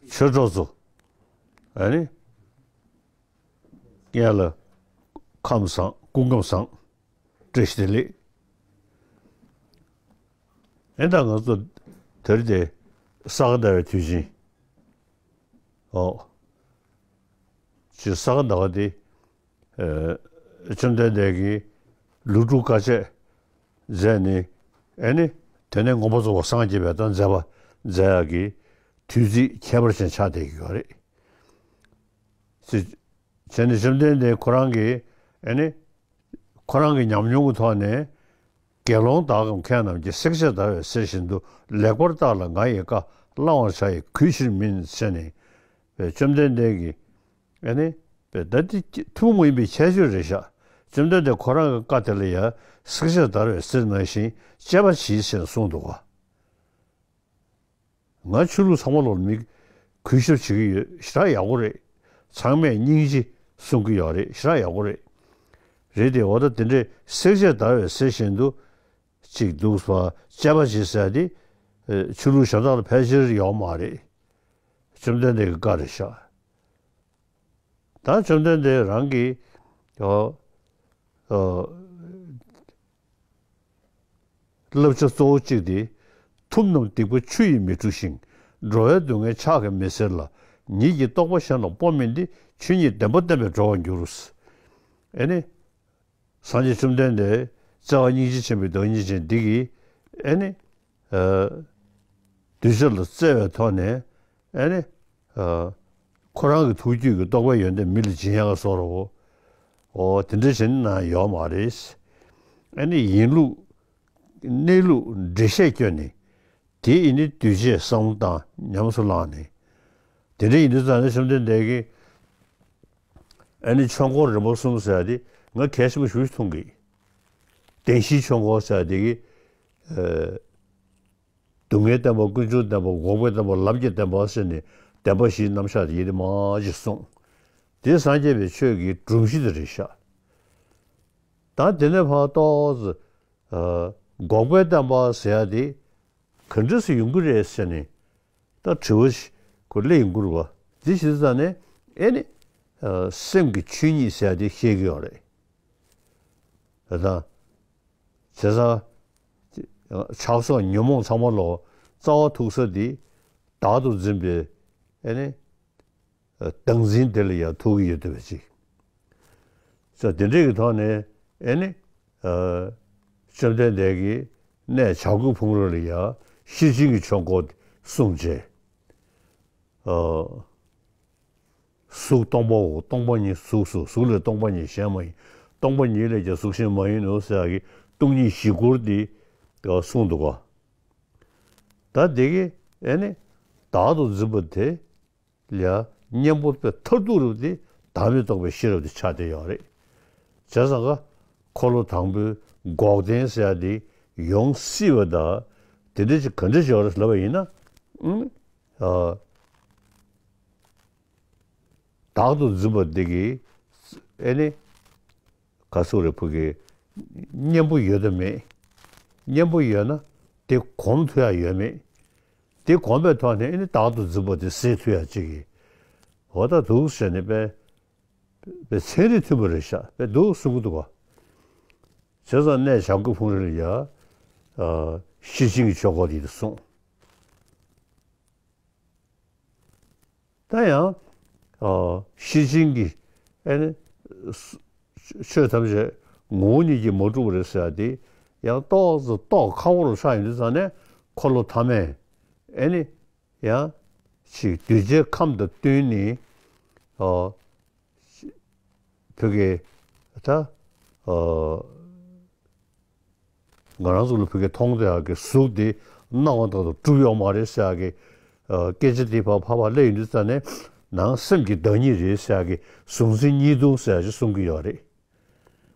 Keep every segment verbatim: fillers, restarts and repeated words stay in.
ཆོས་གྲོགས་ཚོ། ཨ་ནི། ངེད་ལ་ཁམས་བཟང་། སྐུ་ཁམས་བཟང་། བཀྲ་ཤིས་བདེ་ལེགས། ཨེ་ད་ང་ཚོ་དེར་དེ་ས་ག་ཟླ་བའི་དུས་ཆེན། ཨོ། ཅི་ས་ག་ཟླ་བ་དེ། ཨེ། བཅོམ་ལྡན་འདས་ཀྱིས་ལོ་དྲུག་དཀའ་སྤྱད་མཛད་ནས། ཨེ་ནི། དེ་ནས་མངོན་པར་རྫོགས་པར་སངས་རྒྱས་པའི་དང་མཛད་པ་མཛད་ཡག་གི་དུས་ཚིགས་ཁྱད་པར་ཅན་ཆགས་བསྡད་ཀྱི་ཡོད་རེད། ཅི། བྱས་ནས་བཅོམ་ལྡན་འདས་ཁོ་རང་གིས། ཨེ་ནི། ཁོ་རང་གི་ཉམས་མྱོང་གི་ཐོག་ནས། དགེ་སློང་དག་གམ་མཁས་རྣམས་ཀྱིས། བསྲེགས་བཅད་བརྡར་བའི་གསེར་བཞིན་དུ། ལེགས་པར་བརྟགས་ལ་ང་ཡི་བཀའ། བླང་བར་བྱ་ཡི་གུས་ཕྱིར་མིན། ཟེར་ནས། བཅོམ་ལྡན་འདས་ཀྱིས། ཨེ་ནི། ད་འདི་ཐུན་མོང་མ་ཡིན་པའི་ཁྱད་ཆོས་རེད་ཤག་བཅོམ་ལྡན་འདས་ཁོ་རང་གི་བཀའ་དེ་ལ་ཡང་། བསྲེགས་བཅད་བརྡར་བའི་གསེར་ནང་བཞིན། དཔྱད་པ་གྱིས་ཟེར་གསུངས་འདུག་ག་ང་ཆོས་ལུགས་ཚང་མ་ལོག་མི་གུས་ཞབས་བྱེད་ཀྱི་ཡོད། ཞེ་དྲག་ཡག་པོ་རེད། ཚང་མས་སྙིང་རྗེ་གསུང་གི་ཡོད་རེད། ཞེ་དྲག་ཡག་པོ་རེད། རེད་དེ། འོ་ད་དེ་འདྲའི་བསྲེགས་བཅད་བརྡར་བའི་གསེར་བཞིན་དུ་ཅིག་འདུག་པ། དཔྱད་པ་བྱེད་ཟེར་དེ། ཨེ། ཆོས་ལུགས་གཞན་དག་ལ་ཕལ་ཆེར་ཡོད་མ་རེད། བཅོམ་ལྡན་འདས་ཀྱི་བཀའ་རེད་ཤག་ད་བཅོམ་ལྡན་འདས་རང་གིས། ཨོ། ཨོ། བསླབ་བྱ་གཙོ་བོ་གཅིག་དེ། ཐུབ་རྣམས་སྡིག་པ་ཆུ་ཡིས་མི་འཁྲུ་ཞིང་། འགྲོ་བའི་སྡུག་བསྔལ་ཕྱག་གིས་མི་སེལ་ལ། ཉིད་ཀྱི་རྟོགས་པ་གཞན་ལ་སྤོ་མིན་ཏེ། ཆོས་ཉིད་བདེན་པ་བསྟན་པས་གྲོལ་བར་འགྱུར། ཨེ་ནི། སངས་རྒྱས་བཅོམ་ལྡན་འདས་བརྩེ་བ་སྙིང་རྗེ་ཆེན་པོའི་བདག་ཉིད་ཅན་འདི་གིས། ཨེ་ནི། ཨ། གདུལ་བྱ་ལ་བརྩེ་བའི་ཐོག་ནས། ཨེ་ནི། ཨ། ཁོ་རང་གི་ཐུགས་རྒྱུད་ཀྱི་རྟོགས་པའི་ཡོན་ཏན་མི་ལ་སྦྱིན་ཡག་ག་སོགས་རོ། འོ། དེ་འདྲ་བྱས་ན་ཡོད་མ་རེད། ཨེ་ནི། ཡིན་ལུགས་གནས་ལུགས་འགྲེལ་བཤད་བསྐྱོན་ནས། དེ་ཡིན་ནི་གདུལ་བྱའི་བསམ་བློ་བཏང་ཉམས་སུ་བླངས་ནས། དེ་འདྲ་ཡིན་དུས་ཙང་ནས་བཅོམ་ལྡན་འདས་ཀྱིས། ཨེ་ནི། ཆོས་འཁོར་རིམ་པ་གསུམ་ཟེར་ཡ་དེ་ང་གལ་ཆེན་པོ་ཞེ་པོ་ཅིག་མཐོང་གི། བདེན་བཞིའི་ཆོས་འཁོར་ཟེར་ཡ་དེ་གི། ཨེ། སྡུག་བསྔལ་བདེན་པ། ཀུན་འབྱུང་བདེན་པ། འགོག་པའི་བདེན་པ། ལམ་གྱི་བདེན་པ་ཟེར་ནས། བདེན་པ་བཞིའི་རྣམ་གཞག་དེ་ཡི་རིགས་མང་ཅིག་གསུངས། དེ་སངས་རྒྱས་པའི་ཆོས་ཀྱི་སྒྲོམ་གཞི་དེ་རེད་ཤག་ད་དེ་ནས་ཕར་ཏོག་ཙམ། ཨ། འགོག་པའི་བདེན་པ་ཟེར་ཡ་དེ་ག་འདྲ་སེ་ཡོང་གི་རེད་ཟེར་ནས། ད་དྲི་བ་ཞིག་ཁོ་སླེབས་ཡོང་གི་རེད་པ། དེ་ཞིག་ཙང་ནས། ཨེ་ནི། ཨ། སེམས་ཀྱི་ཆོས་ཉིད་ཟེར་ཡ་དེ་བཤད་ཀྱི་ཡོད་རེད། ད་བྱས་ཙང་། ཆགས་སོགས་ཉོན་མོངས་ཚང་མ་ལོག་རྩ་བ་ཐུག་ས་དེ་བདག་ཏུ་འཛིན་པའི། ཨེ་ནི། བདག་འཛིན་དེ་ལ་ཡང་ཐུག་གི་ཡོད་བསྡད་པ་ཅིག་ཙང་དེ་འདྲའི་གི་ཐོག་ནས། ཨེ་ནི། ཨ། བཅོམ་ལྡན་འདས་ཀྱིས་གནས་བྱ་རྒོད་ཕུང་རི་ལ་ཡང་ཤེར་ཕྱིན་གྱི་ཆོས་འཁོར་གསུངས་བྱས། ཨ། གཟུགས་སྟོང་པའོ། སྟོང་པ་ཉིད་གཟུགས་སོ། གཟུགས་ལས་སྟོང་པ་ཉིད་གཞན་མ་ཡིན། སྟོང་པ་ཉིད་ལས་ཀྱང་གཟུགས་གཞན་མ་ཡིན་ནོ་ཟེར་ཡག་གི་སྟོང་ཉིད་བཞི་སྐོར་འདི་གསུངས་འདུག་ག་ད་དེ་གི། ཨེ་ནི། བདག་ཏུ་འཛིན་པ་དེ་ལ་གཉེན་པོ་དཔེ་མཐར་ཐུག་རབ་དེ་བདག་མེད་རྟོགས་པའི་ཤེས་རབ་དེ་ཆགས་བསྡད་ཡོད་རེད། བྱས་ཙང་ཀ་འཁོར་ལོ་དང་པོའི་འགོག་བདེན་ཟེར་ཡ་དེ་ཡོང་སྲིད་པ་དང་། དེ་འདྲ་ཅིག་ག་འདྲ་ཅིག་ཡོད་རེད་ལབ་པ་ཡིན་ན། ཨ། བདག་ཏུ་འཛིན་པ་འདི་གིས། ཨེ་ནི། ག་ཚོད་རེད། ཕ་གི་གཉེན་པོ་ཡོད་དམ་མེད། གཉེན་པོ་ཡོད་ན་དེ་གོམས་ཐུབ་ཡ་ཡོད་མེད། དེ་གོམས་པའི་ཐོག་ནས། ཨེ་ནི། བདག་ཏུ་འཛིན་པ་དེ་སེལ་ཐུབ་ཡ་ཅིག་གི། འོ་ད་འདུག་ཟེར་ནས་དཔེ། དཔེ་ཚན་རིག་མཐུན་པ་རེད་ཤག་དཔེ་འདུག་གསུང་གི་འདུག་ག་བྱས་ཙང་གནས་བྱ་རྒོད་ཕུང་རི་ལ་ཡ། ཨ། ཤེར་ཕྱིན་གྱི་ཆོས་འཁོར་དེ་གསུངས། ད་ཡང་། ཨ། ཤེར་ཕྱིན་གྱི། ཨེ་ནི། ཆོས་ཐམས་ཅད་ངོ་བོ་ཉིད་ཀྱིས་མ་གྲུབ་པ་རེད་ཟེར་ཡ་དེ་ཡང་ཏོག་ཙམ་རྟོགས་ཁག་པོ་རུ་ཆགས་ཡོང་དུས་ཙང་ནས། འཁོར་ལོ་ཐ་མས། ཨེ་ནི། ཡང་ཅིག་གདུལ་བྱའི་ཁམས་དང་བསྟུན་ནས། ཨ། བོད་ཀྱི་ད། ཨ། ང་རང་ཚོ་ལ་བོད་ཀྱི་མཐོང་ཐོས་ཡག་གི་གཟུགས་དེ་སྣང་བ་དག་ཏུ་གྲུབ་ཡོད་མ་རེད་ཟེར་ཡག་གི། ཨ། སྐད་ཆ་དེ་ཕར་ཕར་ཕར་སླེབས་ཡོང་དུས་ཙང་ནས། ནང་སེམས་ཀྱི་བདག་ཉིད་རེད་ཟེར་ཡག་གི་གཟུང་འཛིན་གཉིས་སྟོང་ཟེར་ཡག་ཅིག་གསུང་གི་ཡོད་རེད།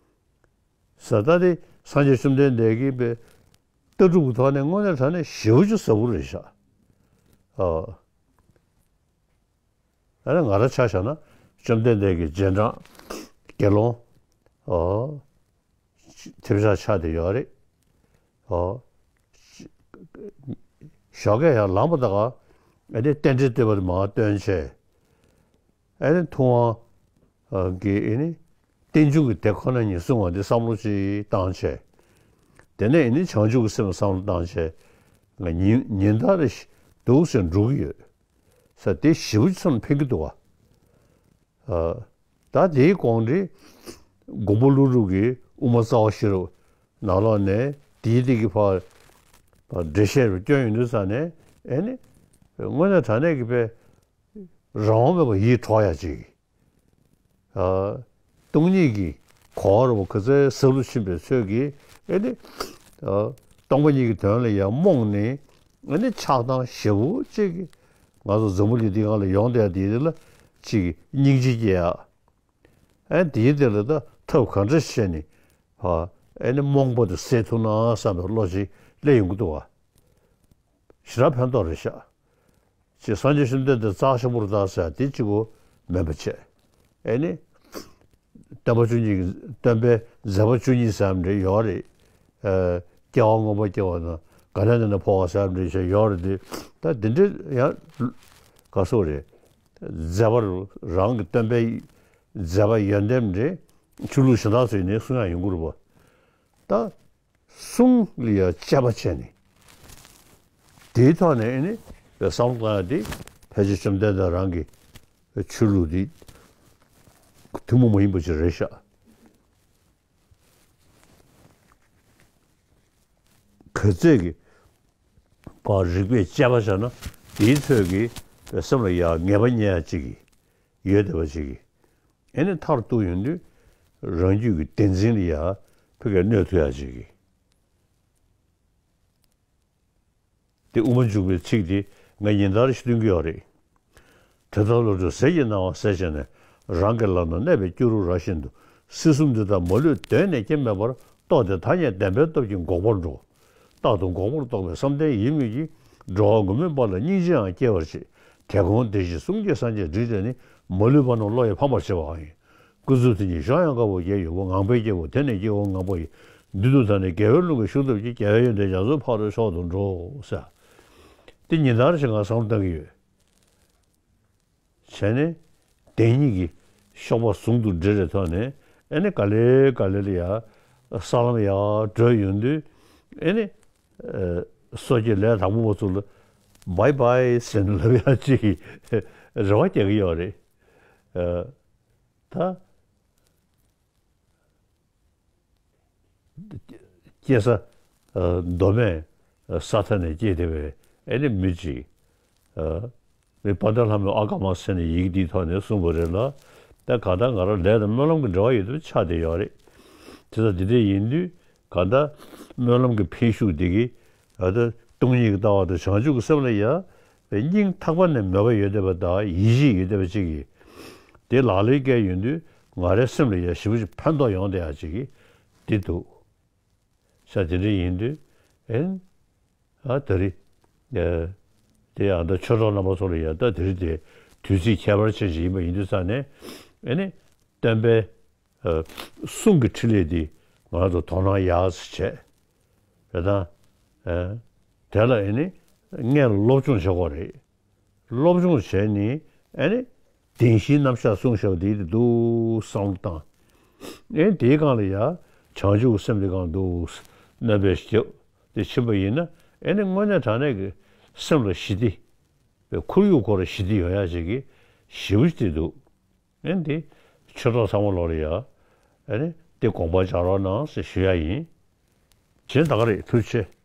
ས་ད་དེ་སངས་རྒྱས་བཅོམ་ལྡན་འདས་ཀྱིས་པའི་ལྟ་གྲུབ་ཀྱི་ཐོག་ནས་དངོས་གནས་དྲང་གནས་ཞེ་པོ་ཅིག་ཟབ་པོ་རེད་ཤག་ཨ། ཨ་ནི་ང་རང་ཆ་བཞག་ན་བཅོམ་ལྡན་འདས་ཀྱི་རྗེས་འབྲང་དགེ་སློང་། ཨོ། ཐེབས་ཆག་ཆགས་བསྡད་ཡོད་རེད། ཨོ། ཞོགས་ཀས་ཡར་ལངས་པ་དང་། ཨ་ནི་རྟེན་འབྲེལ་བསྟོད་པ་དེ་མར་བཏོན་བྱས། ཨ་ནི་ཐུབ་དབང་གིས་ཨ་ནི་རྟེན་འབྱུང་གི་དེ་ཁོ་ན་ཉིད་གསུང་བ་འདི་བསམ་བློ་ཅིག་བཏང་བྱས། དེ་ནས་ཨ་ནི་བྱང་ཆུབ་ཀྱི་སེམས་བསམ་བློ་བཏང་བྱས། ང་ཉིན་ཉིན་ལྟར་འདུག་སེ་འགྲོ་གི་ཡོད་ས་དེ་ཞེ་པོ་ཅིག་བསམ་ཕན་གྱི་འདུག་བ། ཨ། ད་དེའི་གོང་འདི་མགོན་པོ་ཀླུ་སྒྲུབ་ཀྱིས་དབུ་མ་རྩ་བ་ཤེས་རབ་ནང་ལོགས་ནས་དེའི་སྟེང་གི་ཕར་འགྲེལ་བཤད་རུ་བསྐྱོན་ཡོང་དུས་ཙ་ནས། ཨེ་ནི་དངོས་གནས་དྲང་གནས་ཀྱི་དཔེ་རང་དབང་མེད་པར་ཡིད་འཕྲོག་ཡ་ཅིག་ཨ། སྟོང་ཉིད་ཀྱི་གོ་བ་རུ་ག་ཚོད་ཟབ་ཏུ་ཕྱིན་པའི་ཚོད་ཀྱིས། ཨེ་ནི་ཨ། སྟོང་པ་ཉིད་ཀྱི་དོན་ལ་ཡང་རྨོངས་ནས། ཨེ་ནི་ཆགས་སྡང་ཞེ་པོ་ཅིག་གིས་ང་ཚོ་འཛམ་བུ་གླིང་འདི་སྒང་ལ་ཡོང་བསྡད་དེ་ལ་ཅིག་སྙིང་རྗེ་སྐྱེ་ཡ། ཨེ་དེའི་དེ་ལ་ད་ཐབས་ག་འདྲ་བྱས་ནས་ཕ་ཨེ་ནི་རྨོངས་པ་དེ་སེལ་ཐུབ་ན་བསམ་པའི་བློ་ཅིག་སླེབས་ཡོང་གི་འདུག་བ། ཞེ་དྲག་ཕན་ཐོགས་རེད་ཤག་ཅེས་སངས་རྒྱས་བཅོམ་ལྡན་འདས་རྩ་ཆེན་པོར་བལྟ་ཟེར་དེ་གཅིག་པོ་མིན་པ་བྱས། ཨེ་ནི། སྟོན་པ་བཅུ་གཉིས་ཀྱི་སྟོན་པའི་མཛད་པ་བཅུ་གཉིས་ཟེར་ཡ་འདྲ་ཡོད་རེད། ཨ། སྐྱེ་བ་སྔོན་པོ་སྐྱེ་བ་དང་། དགའ་ལྡན་ནས་འཕོ་བ་ཟེར་ཡ་འདྲ་ཡོད་རེད་དེ། ད་འདི་འདྲ་ཡང་ག་སོགས་རེད། མཛད་པ་རང་གི་སྟོན་པའི་མཛད་པ་ཡོན་ཏན་འདྲ་ཆོས་ལུགས་གཞན་དག་ཚོས་ནི་གསུང་ཡ་ཡོང་གི་རེད་པ། ད། གསུང་ལ་ཡང་དཔྱད་པ་བྱས་ནས། དེའི་ཐོག་ནས་ཨེ་ནི་བསམ་བློ་བཏང་ཡ་དེ་ཕལ་ཆེར་བཅོམ་ལྡན་འདས་རང་གི་ཆོས་ལུགས་དེ་ཐུན་མོང་མ་ཡིན་པ་ཅིག་རེད་ཤག་ག་ཚད་ཀྱི་བར་རིགས་པས་དཔྱད་པ་བྱས་ན། དེའི་ཚོད་ཀྱི་སེམས་ལ་ཡང་ངེས་པ་རྙེད་ཡ་ཅིག་ཡོད་བསྡད་པ་ཅིག་ཨེ་ནི་མཐར་གཏུགས་ཡོང་དུས་རང་རྒྱུད་ཀྱི་བདེན་འཛིན་ལ་ཡང་ཕ་གིར་གནོད་ཐུབ་ཡ་ཅིག་དེ་དབུ་མ་འཇུག་པའི་ཚིག་དེ་ང་ཉིན་ལྟར་ཞིག་འདོན་གྱི་ཡོད་རེད། དེ་ལྟར་བློ་གྲོས་ཟིལ་གྱིས་གནང་བ་ཟེར་བྱས་ནས། རང་གི་ལམ་དུ་གནས་པའི་སྐྱུ་རུ་ར་བཞིན་དུ། སྲིད་གསུམ་འདི་དག་མ་ལུས་གདོད་ནས་སྐྱེ་མེད་པར། རྟོགས་ཏེ་ཐ་སྙད་བདེན་པའི་སྟོབས་ཀྱིས་འགོག་པར་འགྲོ། རྟག་ཏུ་འགོག་པར་རྟོགས་པའི་བསམ་གཏན་ཡིད་མོས་ཀྱིས། འགྲོ་བ་མགོན་མེད་དཔལ་ལ་སྙིང་རྗེའང་སྐྱེ་བར་བྱེད། དེ་དགོངས་བདེ་གཤེགས་གསུང་གི་སངས་རྒྱས་དྲིན་དྲན་ནི། མ་ལུས་པ་རྣམས་བློ་ཡིས་ཕམ་པར་བྱེད་པའང་ཡིན། ཀུན་རྫོབ་དེ་ཉིད་གཞོམ་ཡང་དཀའ་བ་བརྒྱད་ཡོད་པ། ངང་པའི་སྐྱེ་བོ་དེ་ནི་སྐྱེ་བོ་ངང་པ་ཡི། མདུན་དུ་ད་ནི་དགེ་བའི་རླུང་གིས་ཞུགས་བཏབ་ཀྱིས། རྒྱལ་བའི་ཡོན་ཏན་རྒྱ་མཚོ་ཕ་རོལ་མཆོག་ཏུ་འགྲོ། ཟེར། དེ་ཉིན་ལྟར་ཞིག་ང་བསམ་བློ་གཏང་གི་ཡོད། བྱས་ནས་བདེན་གཉིས་ཀྱི་གཤོག་པ་ཟུང་དུ་སྦྲེལ་བའི་ཐོག་ནས། ཨེ་ནི་ག་ལེ་ག་ལེ་ལ་ཡ་ས་ལམ་ཡར་བགྲོད་ཡོང་དུས། ཨེ་ནི་ཨ། སོ་སྐྱེ་ལས་དང་པོ་པ་ཚོ་ལ་བའི་བའི་ཟེར་ནས་ལབ་ཡ་ཅིག་རེ་བ་རྒྱག་གི་ཡོད་རེད། ཨ། ད་སྐྱེ་ས་ཨ། མདོ་སྨད་ས་མཐའ་ནས་སྐྱེས་བསྡད་པའི་ཨེ་ནི་མི་ཅིག་ཨ། མི་དཔལ་ལྡན་ལྷ་མོས་ཨ་ཀ་མ་ཟེར་ནས་ཡི་གེ་འདིའི་ཐོག་ནས་གསུངས་པ་རེད་ལ། ད་གང་ལྟར་ང་རང་ལས་དང་སྨོན་ལམ་གྱི་འབྲེལ་བ་ཡོད་དུ་ཆགས་བསྡད་ཡོད་རེད། དེ་ལྟར་འདི་འདྲ་ཡིན་དུས་གང་ལྟར་སྨོན་ལམ་གྱི་འཕེན་ཤུགས་འདི་གིས། ཨ། ད་སྟོང་ཉིད་ཀྱི་ལྟ་བ་དང་བྱང་ཆུབ་ཀྱི་སེམས་ལ་ཡ་སྙིང་ཐག་པ་ནས་མོས་པ་ཡོད་བསྡད་པ་དང་ཡིད་ཆེས་ཡོད་བསྡད་པ་ཅིག་གིས། དེ་ལག་ལེན་བཀལ་ཡོང་དུས་ང་རའི་སེམས་ལ་ཡ་ཞེ་པོ་ཅིག་ཕན་ཐོགས་ཡོང་བསྡད་ཡ་ཅིག་གིས་འདི་འདུག་ས་དེ་འདྲ་ཡིན་དུས། ཨེ། ཨ། ད་རེས། ཨེ། དེ་ཡང་ད་ཆོས་གྲོགས་རྣམ་པ་ཚོ་ལ་ཡང་ད་དེ་རིང་དེ་དུས་ཚིགས་ཁྱད་པར་ཅན་ཞིག་ཡིན་པ་ཡིན་དུས་ཙང་ནས། ཨེ་ནི་སྟོན་པའི་ཨ། གསུང་གི་འཕྲིན་ལས་འདི་ང་ཚོ་དོ་སྣང་ཡག་ཙམ་བྱས། རེད་དང་། ཨེ། དེ་ལ་ཨེ་ནི་སྔོན་ལ་སློབ་སྦྱོང་བྱེད་དགོས་རེད། སློབ་སྦྱོང་བྱས་ནས་ཨེ་ནི་བདེན་བཞིའི་རྣམ་གཞག་གསུངས་བཞག་པ་འདི་འདུག་བསམ་བློ་བཏང་། ཨེ་དེའི་སྒང་ལ་ཡ་བྱང་ཆུབ་ཀྱི་སེམས་དེ་སྒང་འདུག་སྣོན་པ་ཞིག་བརྒྱབ་སྟེ་ཕྱིན་པ་ཡིན་ན། ཨེ་ནི་དངོས་གནས་དྲང་གནས་ཀྱི་སེམས་ལ་ཞི་བདེ། ཁོར་ཡུག་ཁོ་རང་ཞི་བདེ་ཡོང་ཡ་ཞིག་གི་ཞེ་པོ་ཅིག་འདུག་ཨེ་འདི་ཆོས་གྲོགས་ཚང་མ་ལོག་ལ་ཡ། ཨེ་ནི་འདི་དགོངས་པ་འཇགས་རོགས་གནང་ཟེར་ཞུ་ཡ་ཡིན། བྱས་ད་ག་རེད། ཐུགས་རྗེ་ཆེ།